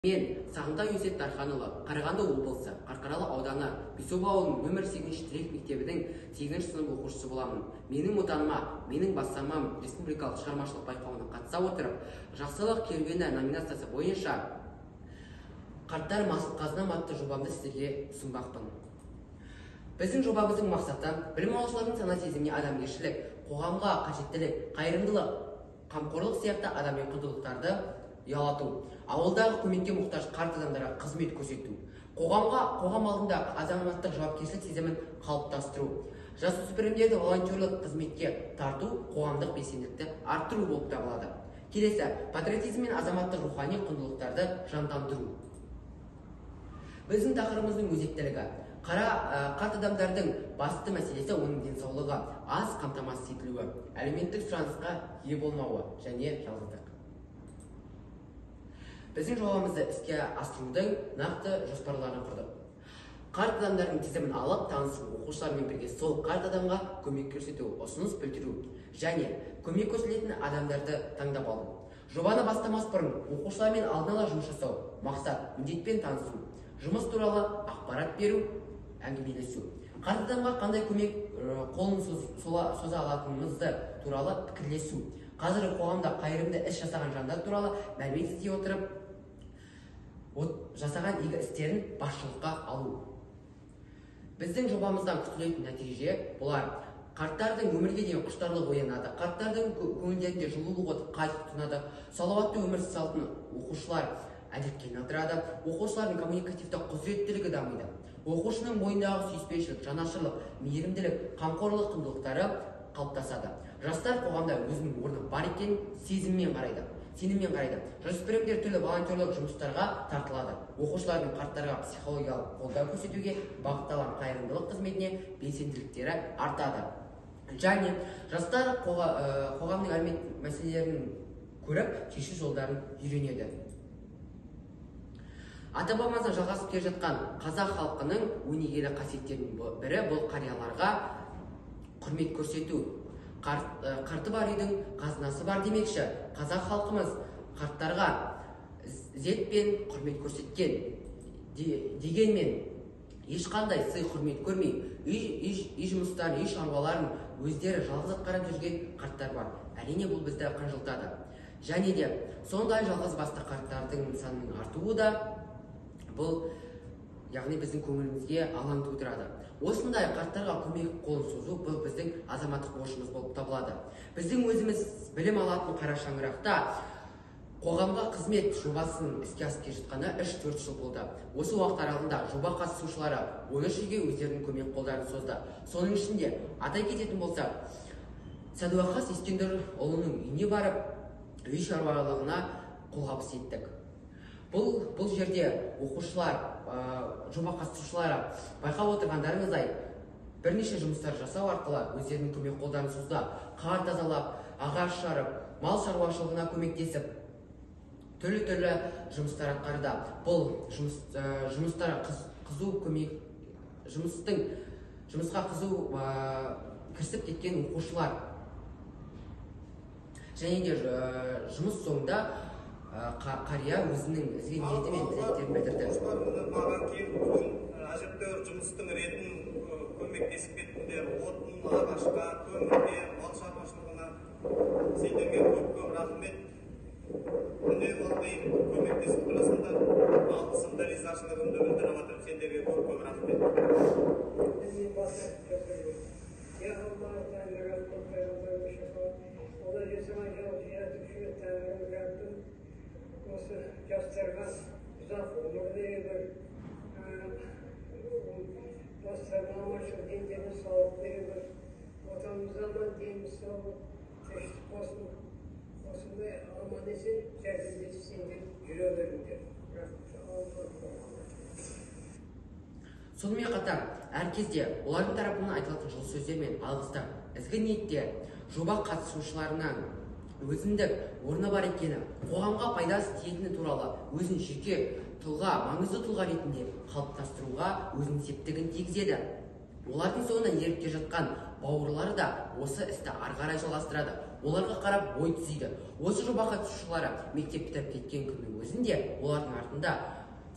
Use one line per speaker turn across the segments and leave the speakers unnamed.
Мен Сағынтай Өсет Тарханұлы, Қарағанды облысы, Қарқаралы ауданы, Бесоба ауылының нөмір 8 тірек мектебінің 8 сынып оқушысы боламын. Менің отаныма, менің бастамам республикалық шығармашылық байқауына қатыса отырып, Жақсылық керуені номинациясы бойынша «Қарттар қазынам» атты жобамды сіздерге ұсынбақпын. Біздің жобамыздың мақсаты білім алушылардың сана сезіміне адамгершілік, қоғамға қажеттілік, қайырымдылық, қамқорлық сияқты адами құндылықтарды ұялату, ауылдағы көмекке мұқтаж қарт адамдарға қызмет көрсету, қоғамға, қоғам алдында азаматтық жауапкершілік сезімін қалыптастыру, жасөспірімдерді волонтерлік қызметке тарту, қоғамдық белсенділікті арттыру болып табылады. Келесі патриотизм мен азаматтық рухани құндылықтарды жандандыру. Біздің тақырыбымыздың өзектілігі: қарт адамдардың басты мәселесі оның денсаулығы аз қамтамасыз етілуі, әлеуметтік сұранысқа ие болмауы және жалғыздық. Біздің жобамызды іске асырудың нақты жоспарларын құрдық. Қарт адамдардың тізімін алып танысу, оқушылармен бірге сол қарт адамға көмек көрсету, ұсыныс білдіру және көмек көрсетілетін адамдарды таңдап алу. Жобаны бастамас бұрын оқушылармен алдын ала жұмыс жасау, мақсат, міндетпен танысу, жұмыс туралы ақпарат беру, әңгімелесу. Қарт адамға қандай көмек қолын соза алатынымызды туралы пікірлесу. Қазіргі қоғамда қайырымды іс жасаған жандар туралы мәлімет іздей отырып, жасаған игі істерін басшылыққа алу. Біздің жобамыздан күтілетін нәтиже бұлар: қарттардың өмірге деген құштарлығы оянады, қарттардың көңілдерінде жылулық оты қайтып тұнады, салауатты өмір салтын оқушылар әдетке айналдырады, оқушылардың коммуникативті құзыреттілігі дамиды, оқушының бойындағы сүйіспеншілік, жанашырлық, мейірімділік, қамқорлық құндылықтары қалыптасады. Жастар қоғамда өзінің орны бар екенін сезіммен қарайды, сеніммен қарайды. Жасөспірімдер түрлі волонтерлік жұмыстарға тартылады. Оқушылардың қарттарға психологиялық қолдау көрсетуге бағытталған қайырымдылық қызметіне белсенділіктері артады. Және жастар қоғамның әлеуметтік мәселелерін көріп, шешу жолдарын үйренеді. Ата-бабамыздан жалғасып келе жатқан қазақ халқының өнегелі қасиеттерінің бірі бұл қарияларға құрмет көрсету. Қарты бар үйдің қазынасы бар демекші, қазақ халқымыз қарттарға ізет пен құрмет көрсеткен. Дегенмен ешқандай сый құрмет көрмей, үй жұмыстарын, үй шаруаларын өздері жалғыз атқарып жүрген қарттар бар. Әрине, бұл бізді қынжылтады. Және де сондай жалғыз басты қарттардың санының артуы да бұл, яғни біздің көңілімізге алаң тудырады. Осындай қарттарға көмек қолын созу бұл біздің азаматтық борышымыз болып табылады. Біздің өзіміз білім алатын қара шаңырақта қоғамға қызмет жобасының іске асып келе жатқанына 3-4 жыл болды. Осы уақыт аралығында жоба қатысушылары 13 үйге өздерінің көмек қолдарын созды. Соның ішінде атай кететін болсақ, Сәдуақас Ескендірұлының үйіне барып, үй шаруашылығына қолғабыс еттік. Бұл жерде оқушылар, жоба қатысушылары байқап отырғандарыңыздай бірнеше жұмыстар жасау арқылы өздерінің көмек қолдарын созды. Қар тазалап, ағаш жарып, мал шаруашылығына көмектесіп, түрлі-түрлі жұмыстар атқарды. Бұл жұмыстар қызу көмек, жұмысқа қызу кірісіп кеткен оқушылар. Және де жұмыс соңында қария өзінің ізгі ниеті мен тілектерін білдірді.
Маған келіп бүгін әжептәуір жұмыстың ретін көмектесіп кеттіңдер. Отын, ағашқа, көмірге, мал шаруашылығына сендерге көп-көп рахмет. Үнемі ылғи көмектесіп тұрасыңдар. Алғысымды, ризашылығымды білдіріп жатырмын. Сендерге көп-көп рахмет.
Осы жастарға ұзақ өмір бере көр, жастарға аманшылық, дендеріне саулық бере көр, отанымыз аман, деніміз сау, тыныштық болсын. Осындай аман есен жәрдемдесіп сендер жүре беріңдер.
Сонымен қатар әр кезде олардың тарапынан айтылатын жылы сөздер мен алғыстар, ізгі ниеттер жоба қатысушыларынан өзіндік орны бар екені, қоғамға пайдасы тиетіні туралы өзін жеке тұлға, маңызды тұлға ретінде қалыптастыруға өзінің септігін тигізеді. Олардың соңынан еріп келе жатқан бауырлары да осы істі ары қарай жалғастырады. Оларға қарап бой түзейді. Осы жоба қатысушылары мектеп бітіріп кеткен күннің өзінде олардың артында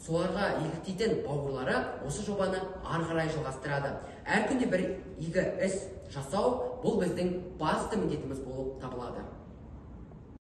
соларға еліктейтін бауырлары осы жобаны ары қарай жалғастырады. Әр күнде бір игі іс жасау бұл біздің басты міндетіміз болып табылады.